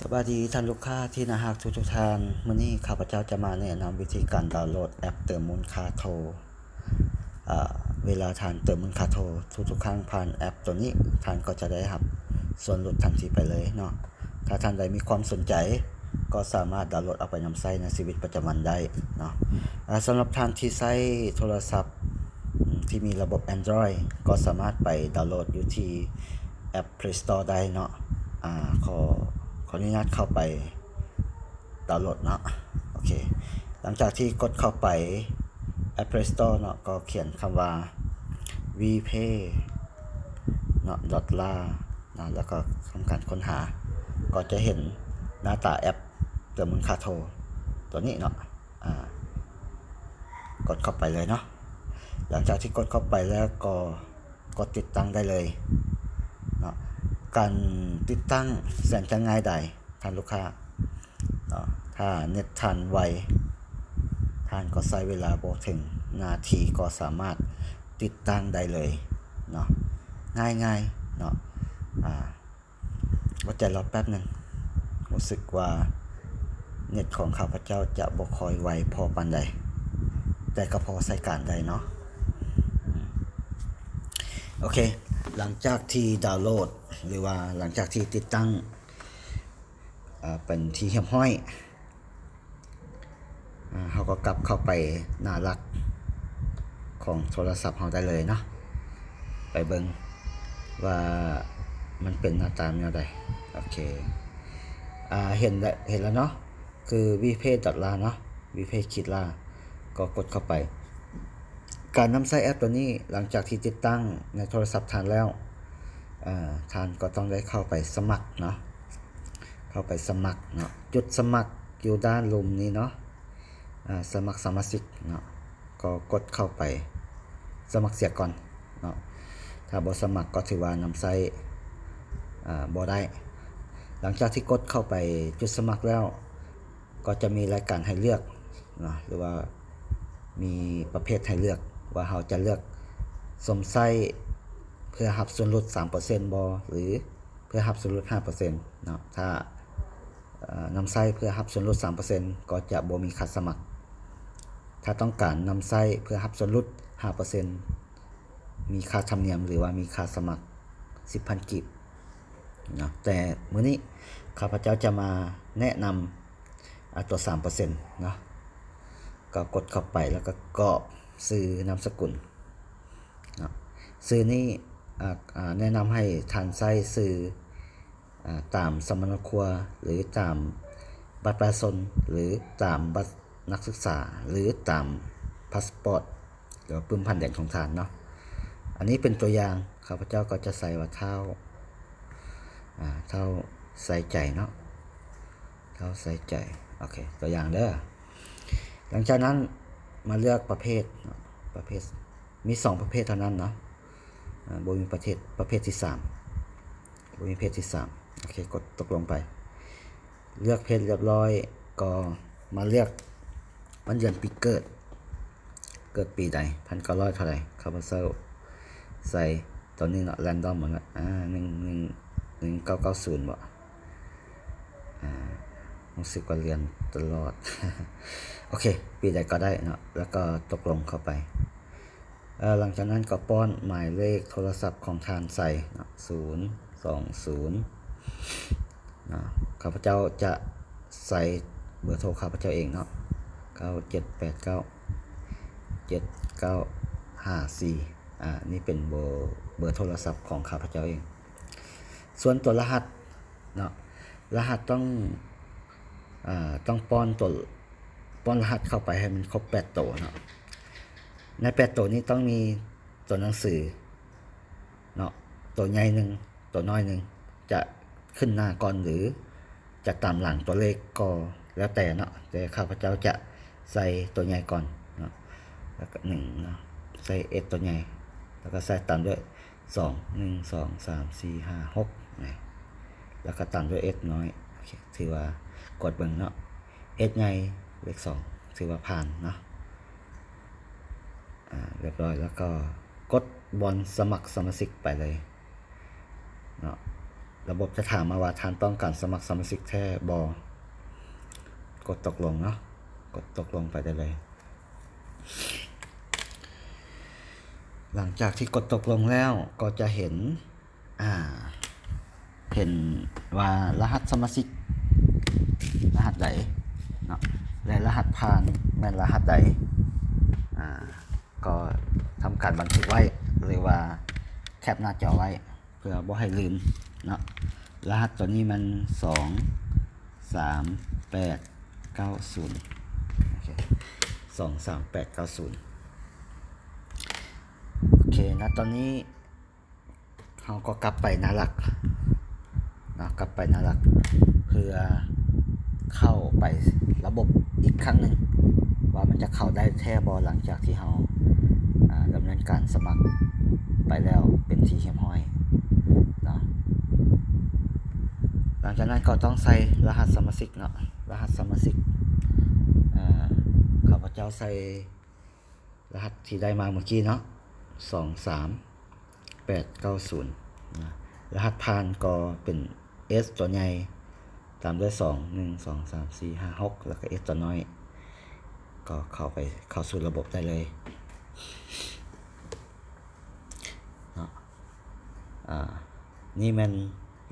ສະບາຍດີທ່ານລູກຄ້າທີ່ໜ້າຮັກທຸກໆທ່ານ. ມື້ນີ້ຂ້າພະເຈົ້າຈະມາແນະນຳວິທີການດາວໂຫຼດແອັບເຕີມມູນຄ່າໂທ. ອາ ເວລາທ່ານເຕີມມູນຄ່າໂທທຸກໆຄັ້ງຜ່ານແອັບໂຕນີ້, ທ່ານກໍຈະໄດ້ຮັບສ່ວນຫຼຸດທັນທີໄປເລີຍເນາະ. ຖ້າທ່ານໃດມີຄວາມສົນໃຈ ກໍສາມາດດາວໂຫຼດເອົາໄປນຳໃຊ້ໃນຊີວິດປະຈຳວັນໄດ້ເນາະ. ອາ ສຳລັບທ່ານທີ່ໃຊ້ໂທລະສັບ ອາ ທີ່ມີລະບົບ Android ກໍສາມາດໄປດາວໂຫຼດຢູ່ທີ່ແອັບ Play Store ໄດ້ເນາະ. ອາ ຂໍ ຂໍອະນຸຍາດເຂົ້າໄປດາວໂຫຼດເນາະ. ໂອເຄ ຫຼັງຈາກທີ່ກົດເຂົ້າໄປແອັບ Play Store ເນາະ ກໍຂຽນຄຳວ່າ WePay ເນາະ ດອດລາ ນະ ແລ້ວກໍທຳການຄົ້ນຫາ ກໍຈະເຫັນໜ້າຕາແອັບເຕີມມູນຄ່າໂທຕົວນີ້ເນາະ. ອາ ກົດເຂົ້າໄປເລີຍເນາະ. ຫຼັງຈາກທີ່ກົດເຂົ້າໄປແລ້ວກໍກົດຕິດຕັ້ງໄດ້ເລີຍເນາະ. ການຕິດຕັ້ງແສນຈະງ່າຍດາຍທ່ານລູກຄ້າເນາະ. ຖ້າເນັດທ່ານໄວ ທ່ານກໍໃຊ້ເວລາບໍ່ເຖິງນາທີກໍສາມາດຕິດຕັ້ງໄດ້ເລີຍເນາະ. ງ່າຍໆເນາະ. ອາ ອົດໃຈລໍແປັບໜຶ່ງ. ຮູ້ສຶກວ່າເນັດຂອງຂ້າພະເຈົ້າຈະບໍ່ຄ່ອຍໄວພໍປານໃດ, ແຕ່ກໍພໍໃຊ້ການໄດ້ເນາະ. ອາ ໂອເຄ ຫຼັງຈາກທີ່ດາວໂຫຼດ ຫຼືວ່າຫຼັງຈາກທີ່ຕິດຕັ້ງ ອາ ເປັນທີ່ຮຽບຮ້ອຍ ອາ ເຮົາກໍກັບເຂົ້າໄປໜ້າຫຼັກຂອງໂທລະສັບເຮົາໄດ້ເລີຍເນາະ. ໄປເບິ່ງວ່າມັນເປັນໜ້າຕາແນວໃດ. ໂອເຄ ອາ ເຫັນແລ້ວ ເຫັນແລ້ວເນາະ ຄື WePay ດອດລາ ເນາະ WePay ຂີດລາ ກໍກົດເຂົ້າໄປ. ການນຳໃຊ້ແອັບໂຕນີ້ ຫຼັງຈາກທີ່ຕິດຕັ້ງໃນໂທລະສັບທ່ານແລ້ວ ເອີ ທ່ານກໍຕ້ອງໄດ້ເຂົ້າໄປສະໝັກເນາະ, ເຂົ້າໄປສະໝັກເນາະ. ຈຸດສະໝັກຢູ່ດ້ານລຸ່ມນີ້ເນາະ, ອາ ສະໝັກສະມາຊິກເນາະ, ກໍກົດເຂົ້າໄປສະໝັກເສຍກ່ອນເນາະ. ຖ້າບໍ່ສະໝັກກໍຖືວ່ານຳໃຊ້ ອາ ບໍ່ໄດ້. ຫຼັງຈາກທີ່ກົດເຂົ້າໄປຈຸດສະໝັກແລ້ວ ກໍຈະມີລາຍການໃຫ້ເລືອກເນາະ ຫຼືວ່າມີປະເພດໃຫ້ເລືອກ ວ່າເຮົາຈະເລືອກຊົມໃຊ້ເພື່ອຮັບສ່ວນຫຼຸດສາມເປີເຊັນບໍ່ ຫຼື ເພື່ອຮັບສ່ວນຫຼຸດຫ້າເປີເຊັນເນາະ. ຖ້າ ເອີ ນຳໃຊ້ເພື່ອຮັບສ່ວນຫຼຸດສາມເປີເຊັນ ກໍຈະບໍ່ມີຄ່າສະໝັກ. ຖ້າຕ້ອງການນຳໃຊ້ເພື່ອຮັບສ່ວນຫຼຸດຫ້າເປີເຊັນ ມີຄ່າທຳນຽມ ຫຼືວ່າມີຄ່າສະໝັກສິບພັນກີບເນາະ. ແຕ່ມື້ນີ້ຂ້າພະເຈົ້າຈະມາແນະນຳ ອາ ຕົວສາມເປີເຊັນເນາະ. ກໍກົດເຂົ້າໄປ ແລ້ວກໍກອກຊື່ນາມສະກຸນເນາະ. ຊື່ນີ້ ອາ ອາ ແນະນຳໃຫ້ທ່ານໃຊ້ຊື່ ອາ ຕາມສຳມະໂນຄົວ ຫຼື ຕາມບັດປະຊາຊົນ ຫຼື ຕາມບັດນັກສຶກສາ ຫຼື ຕາມພາສປອດ ຫຼືວ່າປຶ້ມຜ່ານແດນຂອງທ່ານເນາະ. ອັນນີ້ເປັນຕົວຢ່າງ, ຂ້າພະເຈົ້າກໍຈະໃສ່ວ່າ ທ້າວ ອາ ທ້າວ ໄຊໃຈເນາະ, ທ້າວ ໄຊໃຈ. ໂອເຄ ຕົວຢ່າງເດີ. ຫຼັງຈາກນັ້ນມາເລືອກປະເພດເນາະ, ປະເພດ ມີສອງປະເພດເທົ່ານັ້ນເນາະ, ອາ ບໍ່ມີປະເພດ ປະເພດທີສາມ ບໍ່ມີເພດທີສາມ. ໂອເຄ ກົດຕົກລົງໄປ. ເລືອກເພດຮຽບຮ້ອຍ ກໍມາເລືອກວັນເດືອນປີເກີດ, ເກີດປີໃດ ພັນເກົ້າຮ້ອຍເທົ່າໃດ. ຂ້າພະເຈົ້າໃສ່ຕອນນີ້ເນາະ ແຣນດອມໝົດລະ ອາ ໜຶ່ງ ໜຶ່ງ ໜຶ່ງເກົ້າເກົ້າສູນບໍ ອາ ຮູ້ສຶກວ່າເລື່ອນຕະຫຼອດ. ໂອເຄ ປີໃດກໍໄດ້ເນາະ ແລ້ວກໍຕົກລົງເຂົ້າໄປ. ເອີ ຫຼັງຈາກນັ້ນກໍປ້ອນໝາຍເລກໂທລະສັບຂອງທ່ານໃສ່ເນາະ ສູນສອງສູນເນາະ. ຂ້າພະເຈົ້າຈະໃສ່ເບີໂທຂ້າພະເຈົ້າເອງເນາະ ເກົ້າເຈັດແປດເກົ້າ ເຈັດເກົ້າຫ້າສີ່. ອາ ນີ້ເປັນເບີ ເບີໂທລະສັບຂອງຂ້າພະເຈົ້າເອງ. ສ່ວນຕົວລະຫັດເນາະ ລະຫັດຕ້ອງ ອາ ຕ້ອງປ້ອນຕົວ ປ້ອນລະຫັດເຂົ້າໄປໃຫ້ມັນຄົບແປດໂຕເນາະ. ໃນແປດໂຕນີ້ຕ້ອງມີຕົວໜັງສືເນາະ ໂຕໃຫຍ່ໜຶ່ງ ໂຕນ້ອຍໜຶ່ງ ຈະຂຶ້ນໜ້າກ່ອນ ຫຼື ຈະຕາມຫຼັງ ຕົວເລກກໍແລ້ວແຕ່ເນາະ, ແຕ່ຂ້າພະເຈົ້າຈະໃສ່ຕົວໃຫຍ່ກ່ອນເນາະ ແລ້ວກໍໜຶ່ງເນາະ ໃສ່ເອັດຕົວໃຫຍ່ ແລ້ວກໍໃສ່ຕາມດ້ວຍ ສອງ ໜຶ່ງ ສອງ ສາມ ສີ່ ຫ້າ ຫົກ ນະ ແລ້ວກໍຕາມດ້ວຍເອັດນ້ອຍ. ໂອເຄ ຖືວ່າ ກວດເບິ່ງເນາະ ເອັດໃຫຍ່ ເລກສອງ ຖືວ່າຜ່ານເນາະ. ອາ ຮຽບຮ້ອຍ ແລ້ວກໍກົດບ່ອນສະໝັກສະມາຊິກໄປເລີຍເນາະ. ລະບົບຈະຖາມມາວ່າ ທ່ານຕ້ອງການສະໝັກສະມາຊິກແທ້ບໍ່? ກົດຕົກລົງເນາະ, ກົດຕົກລົງໄປໄດ້ເລີຍ. ຫຼັງຈາກທີ່ກົດຕົກລົງແລ້ວ ກໍຈະເຫັນ ອ່າ ເຫັນວ່າລະຫັດສະມາຊິກ ລະຫັດໃດເນາະ ແລະ ລະຫັດຜ່ານແມ່ນລະຫັດໃດ ອ່າ ກໍທຳການບັນທຶກໄວ້ ຫຼືວ່າແຄບໜ້າຈໍໄວ້ ເພື່ອບໍ່ໃຫ້ລືມເນາະ. ລະຫັດຕົວນີ້ມັນ ສອງສາມແປດເກົ້າສູນ ໂອເຄ ສອງສາມແປດເກົ້າສູນ. ໂອເຄ ນະຕອນນີ້ເຮົາກໍກັບໄປໜ້າຫຼັກເນາະ, ກັບໄປໜ້າຫຼັກ ເພື່ອເຂົ້າໄປລະບົບອີກຄັ້ງໜຶ່ງ ວ່າມັນຈະເຂົ້າໄດ້ແທ້ບໍ່ ຫຼັງຈາກທີ່ເຮົາ ອ່າ ດຳເນີນການສະໝັກໄປແລ້ວເປັນທີ່ຮຽບຮ້ອຍເນາະ. ຫຼັງຈາກນັ້ນກໍຕ້ອງໃສ່ລະຫັດສະມາຊິກເນາະ, ລະຫັດສະມາຊິກ ອ່າ ຂ້າພະເຈົ້າໃສ່ ລະຫັດທີ່ໄດ້ມາເມື່ອກີ້ເນາະ ສອງສາມແປດເກົ້າສູນນະ. ລະຫັດຜ່ານກໍເປັນ S ຕົວໃຫຍ່ ຕາມດ້ວຍສອງ ໜຶ່ງ ສອງ ສາມ ສີ່ ຫ້າ ຫົກ ແລ້ວກໍ S ຕົວນ້ອຍ ກໍເຂົ້າໄປ ເຂົ້າສູ່ລະບົບໄດ້ເລີຍເນາະ. ອ່າ ນີ້ແມ່ນ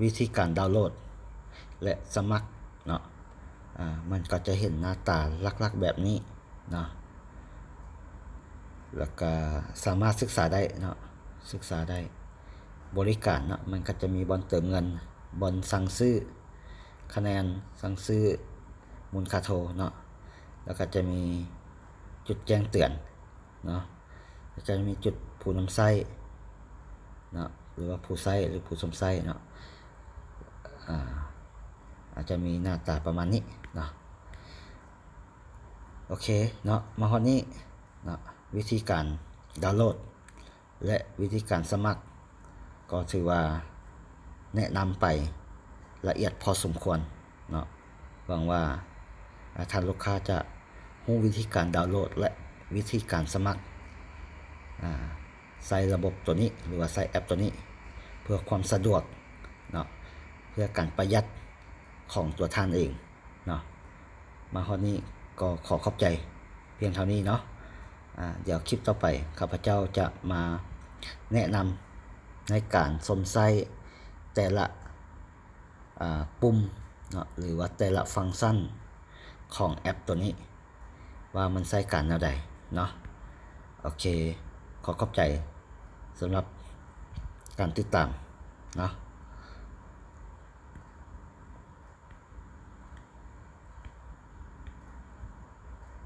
ວິທີການດາວໂຫຼດ ແລະ ສະໝັກເນາະ. ອ່າ ມັນກໍຈະເຫັນໜ້າຕາຫຼັກໆແບບນີ້ເນາະ ແລ້ວກໍສາມາດສຶກສາໄດ້ເນາະ, ສຶກສາໄດ້. ບໍລິການເນາະ ມັນກໍຈະມີບ່ອນເຕີມເງິນ, ບ່ອນສັ່ງຊື້ຄະແນນ, ສັ່ງຊື້ມູນຄ່າໂທເນາະ, ແລ້ວກໍຈະມີຈຸດແຈ້ງເຕືອນເນາະ, ແລ້ວຈະມີຈຸດຜູ້ນຳໃຊ້ເນາະ ຫຼືວ່າຜູ້ໃຊ້ ຫຼືຜູ້ຊົມໃຊ້ເນາະ. ອາ ອາດຈະມີໜ້າຕາປະມານນີ້ເນາະ. ໂອເຄເນາະ, ມາຮອດນີ້ເນາະ ວິທີການດາວໂຫຼດ ແລະ ວິທີການສະໝັກ ກໍຖືວ່າແນະນຳໄປລະອຽດພໍສົມຄວນເນາະ. ຫວັງວ່າ ອາ ທ່ານລູກຄ້າຈະຮູ້ວິທີການດາວໂຫຼດ ແລະ ວິທີການສະໝັກ ອາ ໃຊ້ລະບົບຕົວນີ້ ຫຼືວ່າໃຊ້ແອັບຕົວນີ້ ເພື່ອຄວາມສະດວກເນາະ, ເພື່ອການປະຢັດຂອງຕົວທ່ານເອງເນາະ. ມາຮອດນີ້ກໍຂໍຂອບໃຈພຽງເທົ່ານີ້ເນາະ. ອາ ດຽວຄລິບຕໍ່ໄປ ຂ້າພະເຈົ້າຈະມາແນະນຳໃນການຊົມໃຊ້ແຕ່ລະ ອາ ປຸ່ມເນາະ ຫຼືວ່າແຕ່ລະຟັງຊັນຂອງແອັບຕົວນີ້ ວ່າມັນໃຊ້ການແນວໃດເນາະ. ໂອເຄ ຂໍຂອບໃຈສຳລັບການຕິດຕາມເນາະ.